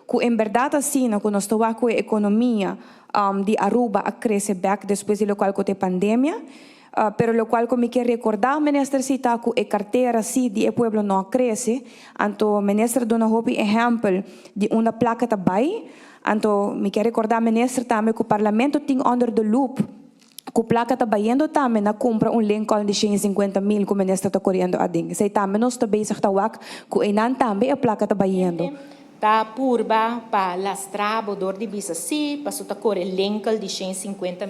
Ku en bèrdat asina ku nos ta wak ku e ekonomia di Aruba a krese bèk despues di lokual ku ta e pandemia. Pero lokual ku mi ke rekordá minister si ta ku e kartera si di e pueblo no a krese. Anto minister a duna hopi ehèmpel di unda plaka ta bai. Anto mi ke rekordá minister tambe ku parlamento tin under de loop ku plaka ta bayendo tambe na kumpra un Lincoln di 150 mil ku minister ta koriendo aden. Esei tambe nos ta bezig ta wak ku einan tambe e plaka ta bayendo. Ta purba pa lastra bo dor di bisa si, paso ta kore Lincoln di 150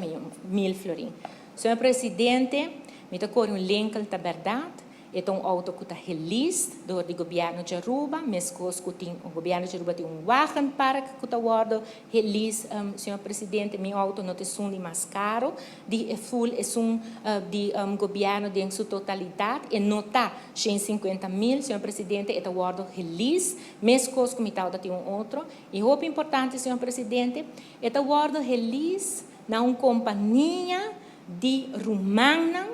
mil florin. Señor Presidente, mi ta kore un Lincoln, ta bèrdat, e ta un outo ku ta geleased dor di gobièrnu di Aruba, meskos ku tin gobièrnu di Aruba tin un wagenpark ku ta wòrdu geleased, señor Presidente, mi outo no ta esun di mas karu, di e full esun di gobièrnu den su totalidat, e no ta 150 mil, señor Presidente, e ta wòrdu geleased, meskos ku mi tabata tin un otro. I hopi importante, señor Presidente, e ta wòrdu geleased na un kompania di rumannan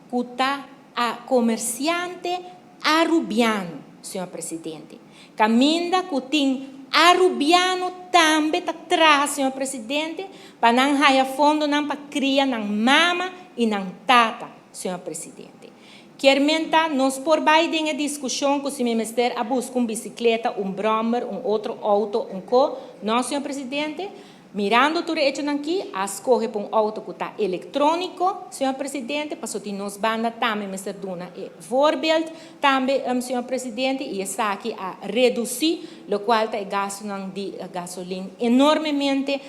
ku ta a komersiante arubiano, señor Presidente. Kaminda ku tin arubiano tambe ta traha, señor Presidente, pa nan haya fondonan pa kria nan mama i nan tata, señor Presidente. Kier men ta nos por bai den e diskushon ku si mi mester a buska un bisikleta, un bròmer, un otro outo, un ko. No, señor Presidente, mirando tur e echonan aki, a skohe pa un outo ku ta elektróniko, señor Presidente, paso di nos banda tambe mester duna e voorbeeld tambe, señor Presidente, i esaki a redusí lokual ta e gastunan di gasolin enormemente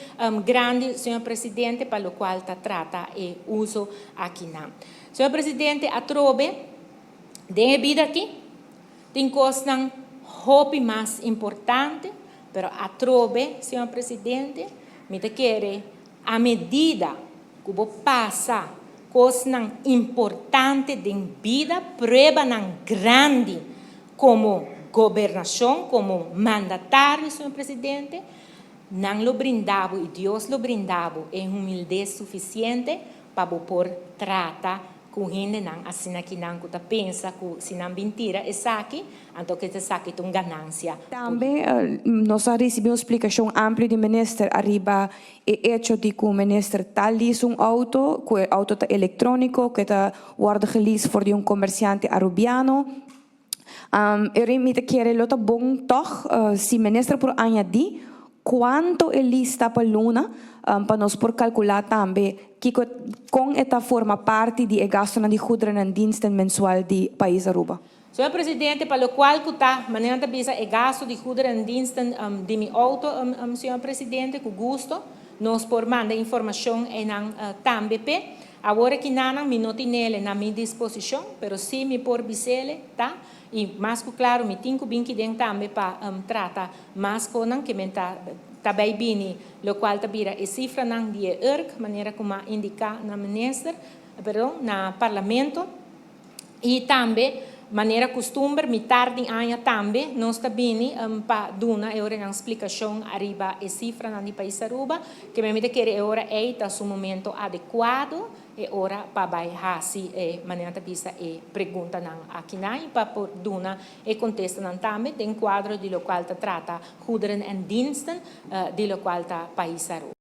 grandi, señor Presidente, pa lokual ta trata e uso akinan. Señor Presidente, atrobe, den e bida aki, tin kosnan hopi mas importante, pero atrobe, señor Presidente, mi ta kere a medida ku bo pasa kosnan importante den bida, pruebanan grandi komo gobernashon, komo mandatario, señor Presidente, nan lo brinda bo i Dios lo brinda bo e humildes sufisiente pa bo por trata ku hendenan asina akinan ku ta pensa ku si nan bin tira esaki, anto ku esaki ta un ganansia. Tambe nos a risibí un splikashon amplio di minister ariba e echo di ku minister ta lease un outo, ku e outo ta elektróniko, ku ta wòrdu geleased for di un komersiante arubiano. Um, mi ta kere lo ta bon toch si minister por añadí kuantu e lease ta pa luna, pa nos por kalkulá tambe kiko kon e ta forma parti di e gastunan di goederen en diensten mensual di pais Aruba. Señor Presidente, pa lokual ku ta, manera ta bisa e gastu di goederen en diensten di mi outo, señor Presidente, ku gusto, nos por manda informashon einan tambe p'e. Awor akinan mi no tin'é na mi disposishon, pero si mi por bis'é ta, i mas ku klaro mi tin ku bin akiden tambe pa trata mas kosnan ku mi ta tabei bini, lokual ta bira e sifranan di e ERC, manera komo a indiká na minister, perdon, na parlamento, i tambe manera kustumber, mitar di aña tambe nos ta bini pa duna e ora splikashon ariba e sifranan di pais Aruba, ku mi ta kere e ora ei ta su momento adekuá e ora pa bai hasi e manera ta bisa e preguntanan akinan pa por duna e kontestanan tambe den kuadro di lokual ta trata goederen en diensten di lokual ta pais Aruba.